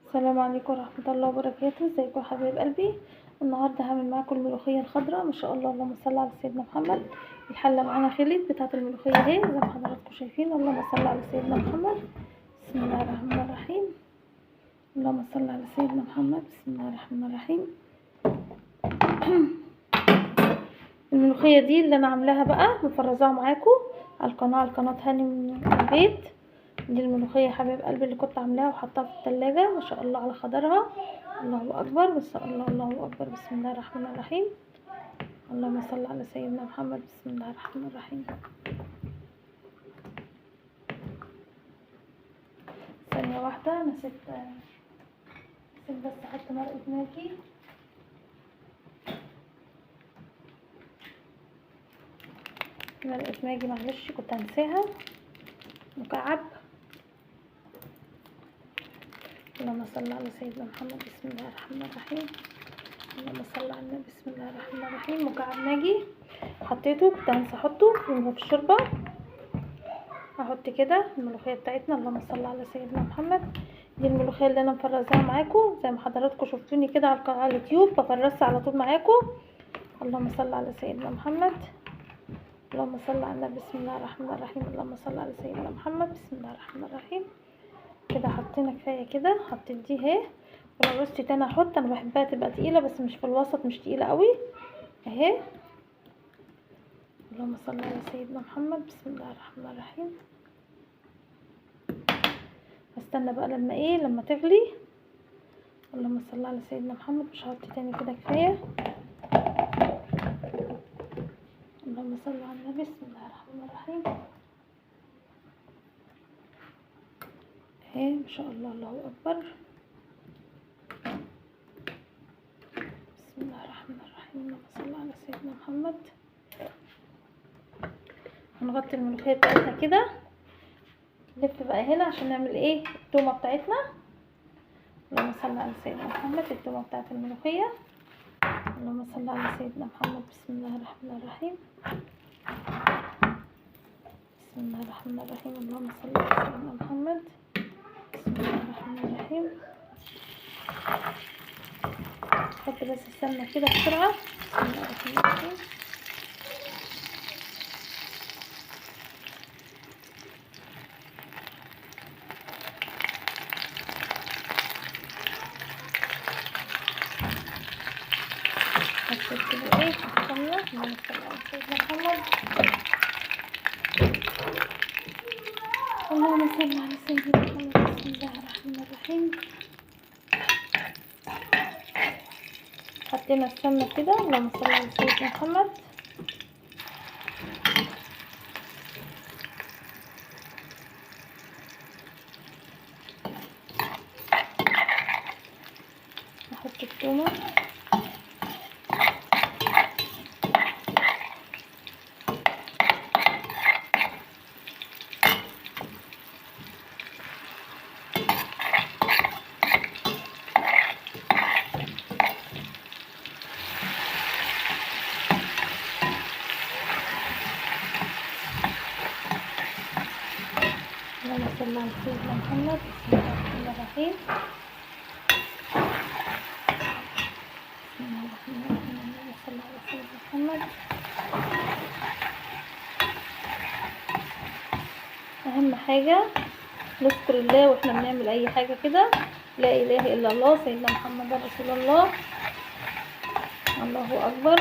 السلام عليكم ورحمة الله وبركاته. ازيكم يا حبايب قلبي؟ النهارده هعمل معاكم الملوخية الخضراء ما شاء الله، اللهم صل على سيدنا محمد. الحلة معانا خليط بتاعه الملوخية اهي زي ما حضراتكم شايفين، اللهم صل على سيدنا محمد. بسم الله الرحمن الرحيم، اللهم صل على سيدنا محمد. بسم الله الرحمن الرحيم. الملوخية دي اللي انا عاملاها بقى مفرزاها معاكم على القناة، على قناة هاني من البيت. دي الملوخية يا حبايب قلبي اللي كنت عاملاها وحطها في التلاجة، ما شاء الله على خضرها، الله اكبر، ما شاء الله، الله اكبر. بسم الله الرحمن الرحيم، اللهم صل على سيدنا محمد. بسم الله الرحمن الرحيم. ثانية واحدة، نسيت بس احط مرقه ماجي. مرقه ماجي معلش كنت هنساها. مكعب. اللهم صل على سيدنا محمد. بسم الله الرحمن الرحيم، اللهم صل على النبي. بسم الله الرحمن الرحيم. مكعب ماجي حطيته، كنت هنسى احطه في الشوربة. هحط كده الملوخية بتاعتنا، اللهم صل على سيدنا محمد. دي الملوخية اللي انا مفرزاها معاكم زي ما حضراتكم شفتوني كده على اليوتيوب، بفرزها على طول معاكم. اللهم صل على سيدنا محمد، اللهم صل على النبي. بسم الله الرحمن الرحيم، اللهم صل على سيدنا محمد. بسم الله الرحمن الرحيم. كده حطينا كفاية كده، حطيت دي اهي. ولو عوزتي تاني احط، انا بحبها تبقى تقيلة بس مش في الوسط، مش تقيلة قوي اهي. اللهم صل على سيدنا محمد. بسم الله الرحمن الرحيم. استنى بقى لما ايه، لما تغلي. اللهم صل على سيدنا محمد. مش هحط تاني كده، كفاية. اللهم صل على النبي. بسم الله الرحمن الرحيم. اهي ما شاء الله، الله اكبر. بسم الله الرحمن الرحيم، اللهم صل على سيدنا محمد. هنغطي الملوخية بتاعتنا كده، نلف بقى هنا عشان نعمل ايه التومه بتاعتنا. اللهم صل على سيدنا محمد. التومه بتاعت الملوخية. اللهم صل على سيدنا محمد. بسم الله الرحمن الرحيم. بسم الله الرحمن الرحيم، اللهم صل على سيدنا محمد. بسم الله الرحمن الرحيم. احط بس السمنة كده بسرعة. بسم الله الرحمن الرحيم. حطيت كده ايه السمنة. اللهم صل على سيدنا محمد، اللهم صل على سيدنا محمد. بسم الله الرحمن الرحيم. حطينا السمنة كده، اللهم صل على سيدنا محمد. نحط التومه. اللهم صل على سيدنا محمد. بسم الله الرحمن الرحيم. بسم الله الرحمن الرحيم، اللهم صل على سيدنا محمد. اهم حاجة نذكر الله واحنا بنعمل اي حاجة كده، لا اله الا الله، سيدنا محمد رسول الله، الله اكبر،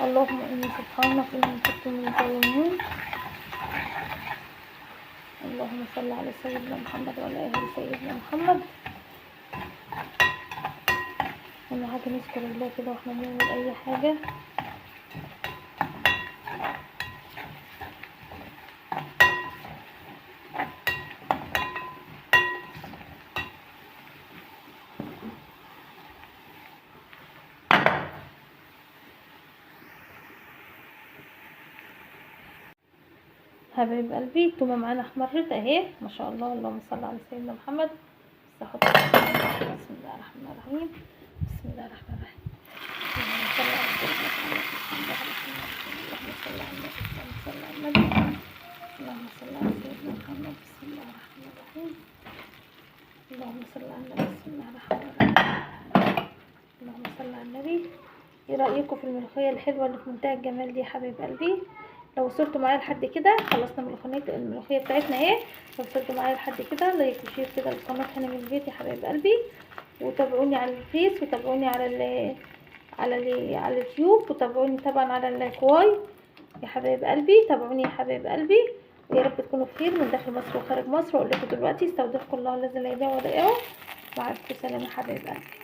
اللهم اني سبحانك اني كنت من الظالمين. اللهم صل على سيدنا محمد وعلى اهل سيدنا محمد. اهم حاجة نذكر الله كده واحنا بنعمل اي حاجة. حبايب قلبي التومه معانا احمرت اهي ما شاء الله، اللهم صل على سيدنا محمد. بس احط بسم الله الرحمن الرحيم. بسم الله الرحمن الرحيم، اللهم صل على سيدنا محمد. بسم الله الرحمن الرحيم، اللهم صل على النبي، اللهم صل على النبي، اللهم صل على سيدنا محمد. بسم الله الرحمن الرحيم. اللهم صل على النبي، بسم الله الرحمن الرحيم. اللهم صل على النبي. ايه رايكم في الملوخية الحلوة اللي في منتهى الجمال دي يا حبايب قلبي؟ لو وصلتوا معايا لحد كده، خلصنا الملوخية بتاعتنا اهي. لو وصلتوا معايا لحد كده، like و share كده القناة هنا من البيت يا حبايب قلبي، وتابعوني على الفيس، وتابعوني على اليوتيوب، وتابعوني طبعا على الكواي يا حبايب قلبي. تابعوني يا حبايب قلبي، ويا رب تكونوا بخير من داخل مصر وخارج مصر. واقول لكم دلوقتي استودعكم الله الذي لا يضيع ودائعه. مع الف سلامه يا حبايب قلبي.